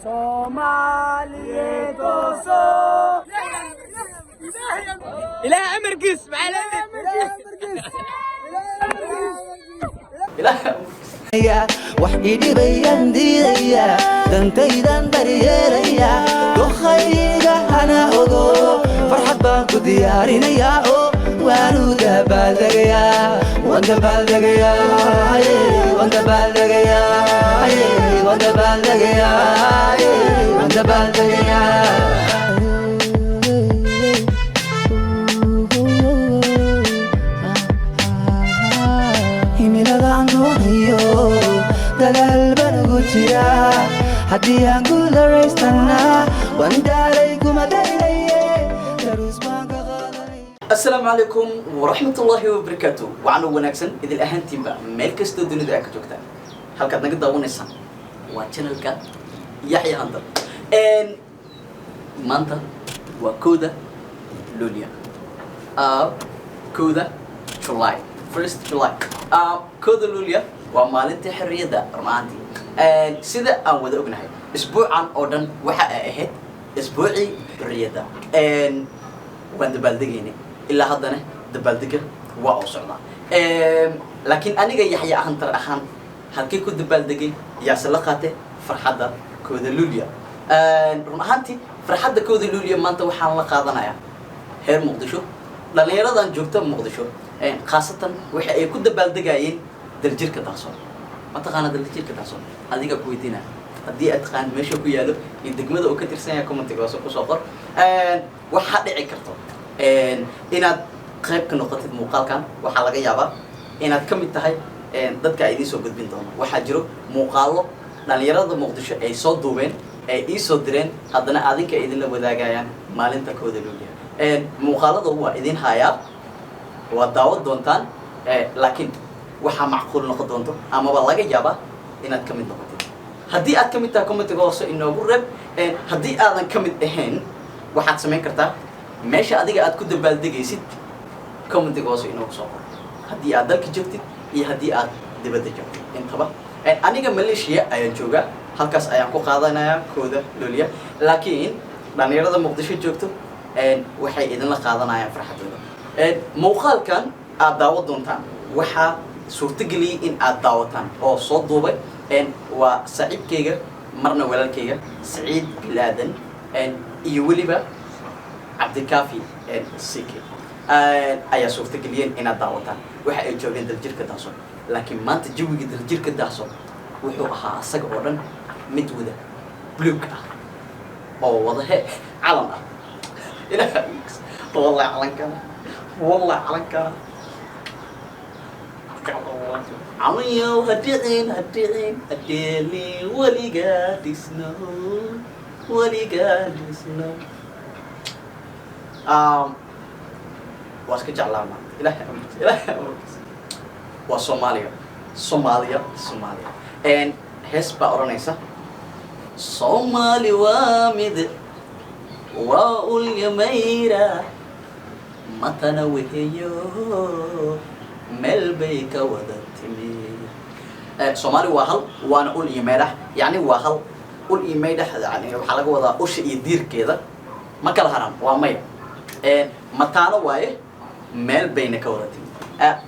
Soomaaliyeed tooso. Ilaah amarkiis maxaa leedahay? Ilaah. Wax idhibayaan diidaya, dantaydan daryeelaya, dokhayga hana ogo, farxad baan ku diyaarinayaa oo waanu dabaaldegayaa, waan dabaaldegayaa, waan dabaaldegayaa, waan dabaaldegayaa, waan dabaaldegayaa. Himiladaan doonayo dadaal baan ugu jiraa, haddii aan guularaystana waan daalay kuma daynaye, daruus baan ka qaadanay. Asalaamu calaykum waraxmatullaahi wabarakaatu. Waxaana wanaagsan idil ahaantiinba meel kastoo dunida aad ka joogtaan. Halkaad naga daawanaysaan waa channelka Yaxya Handal. Maanta waa 1-da Luulya, 1-da July, 1st July. 1-da Luulya waa maalintii xorriyadda. Run ahaantii, sida aan wada ognahay, isbuucan oo dhan waxa ay ahayd isbuucii xorriyadda. Waan dabaaldegaynay, ilaa haddana dabaaldega waa uu socdaa. Laakiin aniga Yaxya Ahantar ahaan, halkii ku dabaaldegay yaase la qaatay farxadda 1-da Luulya? Run ahaantii, farxadda 1-da Luulya maanta waxaan la qaadanayaa heer Muqdisho, dhallinyaradan joogta Muqdisho. Khaasatan waxa ay ku dabaaldegayeen Daljirka Dahsoon. Ma taqaana Daljirka Dahsoon? Adiga ku weydiina, haddii aad taqaan meesha ku yaalo iyo degmada uu ka tirsan yahay, commentiga hoose kusoo qor. Waxaa dhici karto inaad qayb ka noqotid muuqaalkan. Waxaa laga yaabaa inaad ka mid tahay dadka ay idiin soo gudbin doono. Waxaa jiro muuqaalo dhalinyarada Muqdisho ay soo duubeen, ay ii soo direen, haddana adinka ay idinla wadaagayaan maalinta 1-da Luulya. Muuqaalada waa idin hayaa, waa daawad doontaan, laakiin waxaa macquul noqon doonto amaba laga yaabaa inaad ka mid noqotid. Haddii aad ka mid tahay, commentiga hoose inoogu reeb. Haddii aadan ka mid ahayn, waxaad samayn kartaa meesha adiga aad ku dabaaldegaysid commentiga hoose inoogu soo qor, haddii aad dalka joogtid iyo haddii aad dibadda joogtid intaba. Aniga Malaysia ayaan joogaa, halkaas ayaan ku qaadanayaa 1-da Luulya, laakiin dhalinyarada Muqdisho joogto waxay idinla qaadanayaan farxadooda. Muuqaalkan aad daawan doontaan waxaa suurtageliyey in aad daawataan oo soo duubay waa saaxiibkayga, marna walaalkayga, Saciid Bilaadan iyo weliba Cabdikaafi Ck ayaa suurtageliyeen inaad daawataan. Waxa ay joogeen Daljirka Dahsoon, laakiin maanta jawiga Daljirka Dahsoon wuxuu ahaa asaga oo dhan mid wada buluug ah oo wada he calan ah. Ilaah, wallahi calankana, wallahi calankana, calanyow hadhicin, hadhicin, hadheelin, weligaa dhisno, weligaa dhisno. Waa iska jeclaa maanta. Ilahay amarkiis, Ilahay amarkiis, waa Soomaaliya, Soomaaliya, Soomaaliya. Hees baa odhanaysa: "Soomaali waa mid, waa ulyamayra, matana weheyo, meel bay ka wada timi." Soomaali waa hal, waana ul iyo meydhax. Yacni waa hal ul iyo meydhax, yani waxaa laga wadaa usha iyo diirkeeda ma kala haraan, waa maya. Mataano waaye, meel bayna ka wada timi.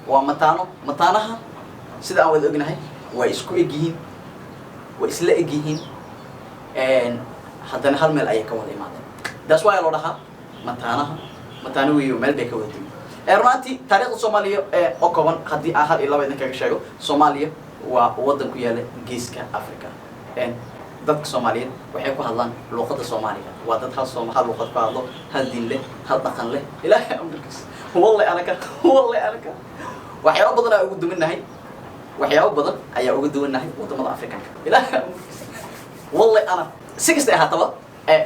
Waa mataano. Mataanaha, sida aan wada ognahay, way isku eg yihiin, way isla eg yihiin, haddana hal meel ayay ka wada imaadeen. Taas waa loo dhahaa mataanaha, mataano weeyo, meel bay ka wada timi. Runaantii, taariikhda Soomaaliya oo kooban haddii aan hal iyo laba idin kaga sheego, Soomaaliya waa waddan ku yaala geeska Africa. Dadka Soomaaliyeed waxay ku hadlaan luuqadda Soomaaliga. Waa dad hal sooma, hal luuqad ku hadlo, hal diin leh, hal dhaqan leh. Ilaahay amarkiis, wallahi anaka, wallahi anaka waxyaabo badan ayaa ugu duwannahay, waxyaabo badan ayaa uga duwannahay wadamada Afrikanka. Ilaahay amarkiis, wallahi ana si kasta ahaataba,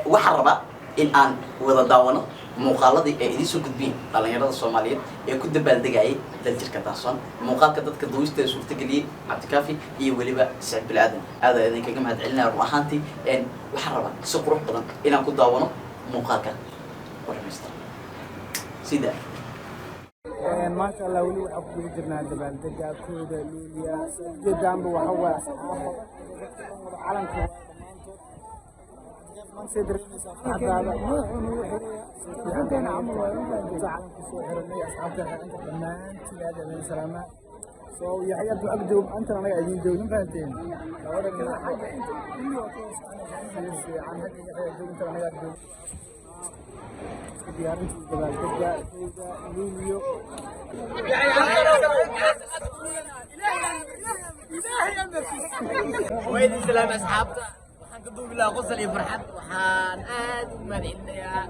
waxaan rabaa in aan wada daawano muuqaaladii ay idiin soo gudbiyeen dhalinyarada Soomaaliyeed ee ku dabaaldegayay Daljirka Dahsoon. Muuqaalka dadka duwisteeda suurtageliyey Cabdikaafi iyo weliba Siciid Bilaadan, aad aa idinkaga mahad celinaya. Run ahaantii, waxaan rabaa si qurux badan inaan ku daawano muuqaalka oo dhamaystiran sida Maasha Allah, weli waxaa ku guda jirnaa dabaaldega 1-da Luuliya. Ujeedaanba waxa waaye asxaab badan, dadka dhan wada calanka waa dhammaantood. Maanta see dareemaysaa farxadaada? Fiicanteena camal waaye, ma fahanteen? Calanka soo xiranay, asxaabta inta dhammaantiin aad idin salaamaa. So Yaxya hadduu ag joog, antan anaga idin joogin, fahanteen? Labada dhinac xagga inta kulli waa ku soconaysaa si fiican. Xagga Yaxya joog, intan anaga ag joog. Isku diyaarintii dabaaldega 1-da Luulyo. Waa idin salaamay, asxaabta. Waxaan ka duubi lahaa qosol iyo farxad. Waxaan aad ugu mahadcelinayaa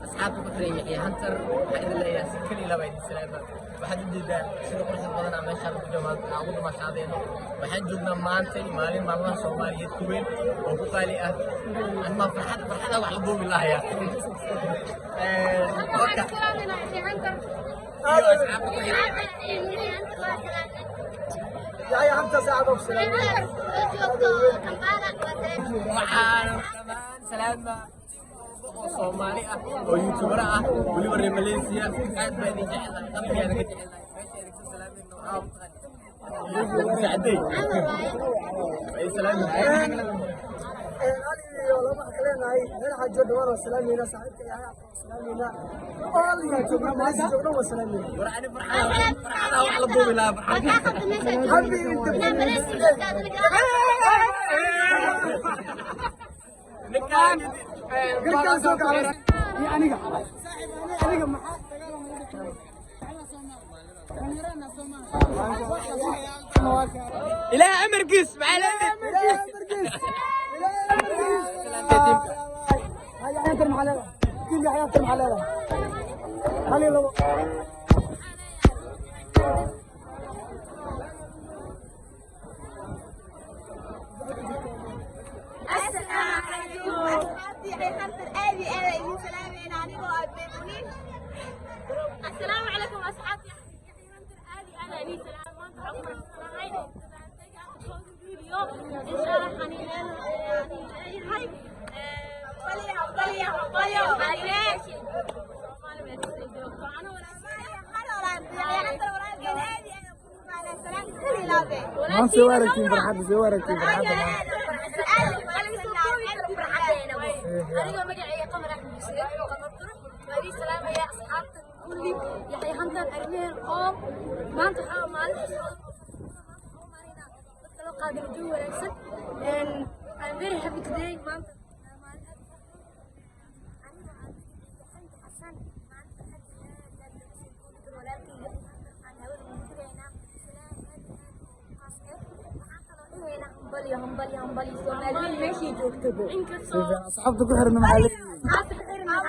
asxaabta ku xiran Yaxya Hunter. Waxaan idin leeyahay si keliya laba idin salaama. Waxaad u jeedaan sida quruxda badan aan meeshaan ugu damaashaadeyno. Waxaan joognaa maanta maalin maalmaha Soomaaliyeed ku weyn oo ku qaali ah. Anmaa farxad farxada wax la duubi lahayaa. Marka iyo asxaabta ku xiran. Yaxya Hunter, saacad og salaam. Waxaan dhammaan salaama oo Soomaali ah oo YouTuber ah, weliba reer Malaysia. Aad baa idin jecelahay, qalbigaana ka jecelahay. Meesha idinka salaamayno waxaa mataqaan sacday ay salaamayno. Iyo laba waxaan ka leenahay meel xaajo dhawaan waa salaamayna, saaxiibka Yaxya waa salaamayna, all yaa joognaa Malaysia joogna waa salaamayna. War ani farxada farxada wax la duubi lahaa farxada. Happy Independence Day. Ninkaan Garkaan soo kacay iyo aniga saaxiib aniga maxaa dagaal ugu dhigay? Ilaahay amarkiis maxaa leedahay? Ilaahay amarkiis, Ilaahay amarkiis. Haya, maxaa leedahay? Kii Yaxya maxaa leedahay? Hal iyo labo. Asalaamu calaykum, asxaabtii Yaxya Hunter, aad iyo aad idin salaamayna anigoo ah Beemuniin. Asalaamu calaykum, asxaabtii Yaxya Hunter, aad iyo aad idin salaam. Maanta waxaan ku faraxsanahay dabaaldega 1-da Luulyo. Insha Allah waxaan leeyahay hambalyo, hambalyo, hambalyo. Soomaali meel kasta ay joogto ana wanaagsan. Walaalkeen aad iyo aad kugu faanaa salaam kali laabe. Maanta soo aragtiin farxadda, soo aragtiin farxadda. Anigoo magacayga Qamar Axmed Xuseen, Qamar Qurux, waa idin salaamaya asxaabta kulli, Yaxya Hunter, armeen oo maanta waxaa maalin dadka loo qaadalo jawi wanaagsan. I'm very happy today. Maanta maalin aad anigoo ah Xasan, maanta walaalkayga aan hawada ugu diraynaa salaan aad iyo aad u khaas ah. Waxaan kaloo dhihaynaa hambalyo, hambalyo, hambalyo, Soomaaliya meeshay joogtaba. Si fiican. Asxaabta ku xiran maxaa leeyihiin? Asxaabta ku xiran hambalyo.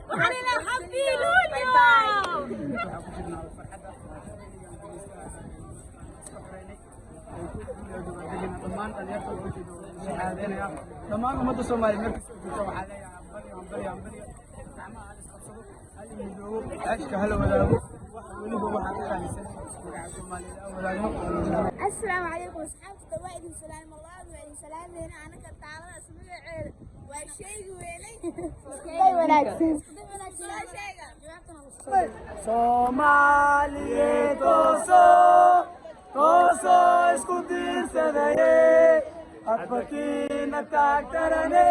Waxaan leeyahay happy Luulyo. Waxaan ku jirnaa farxadda dhammaan dhalinyarta ugu jeedo shahaadeynaya, dhammaan ummadda Soomaaliyeed meel kasta oo joogta waxaa leeyahay hambalyo, hambalyo, hambalyo. Gacmaha hal isqabsado, hal midoobo, ceeshka hala wadaago, wax weliba waxaa ka qaalisan magaca Soomaaliyeed aan wadaagno. Asalaamu calaykum, asxaabta, waa idin salaam, Allah waa idin salaamayna. Anaka taaladaas magaceeda waa sheegi weynay. Isku wanaagsan soo sheega. Soomaaliyeed tooso tooso, isku diirsadaye, adbakiina taagtarane,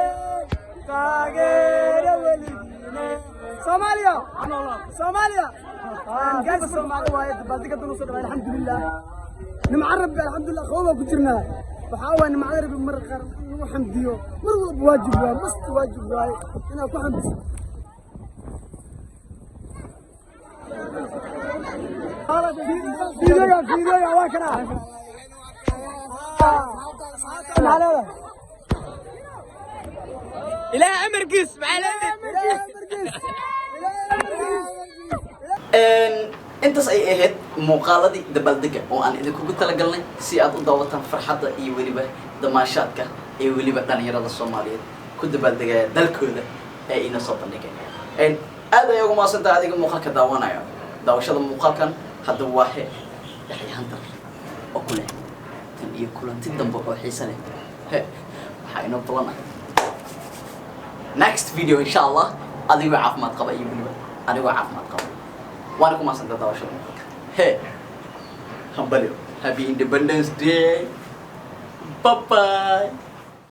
taageera weligiine. Soomaaliya, Soomaaliya gaas Soomaali waaye. Dabaaldega danu soo dhawaa, alxamdulilah, nimco Rabbi, alxamdulilah. Qowba ku jirnaa waxaa waaye nimcada Rabbi mar qaar in lagu xamdiyo mar walba waajib waaye, must waajib waaye inaad ku xamdiso. Fiidoga, fiidoga waa kana. Maxaa leedahay? Ilaahay amarkiis maxaa leedahay? Ilaahay amarkiis, Ilaahay amarkiis. Intaas ay ahayd muuqaaladii dabaaldega oo aan idinkugu talagalnay si aad u daawataan farxadda iyo weliba damaashaadka ee weliba dhalinyarada Soomaaliyeed ku dabaaldegaya dalkooda ee ina soo bandhigay. Aad ay ugu mahadsantahay adiga muuqaalka daawanayo. Daawashada muuqaalkan hadda waa he Yaxya Hunter oo ku leh tan iyo kulanti dambe oo xiise leh. He, waxaa inoo balan ah next video, insha Allah, adigoo caafimaad qaba iyo weliba anigoo caafimaad qaba. Waana ku mahadsantahay daawashada muuqaalka. He, hambalyo, happy Independence Day. Bye bye.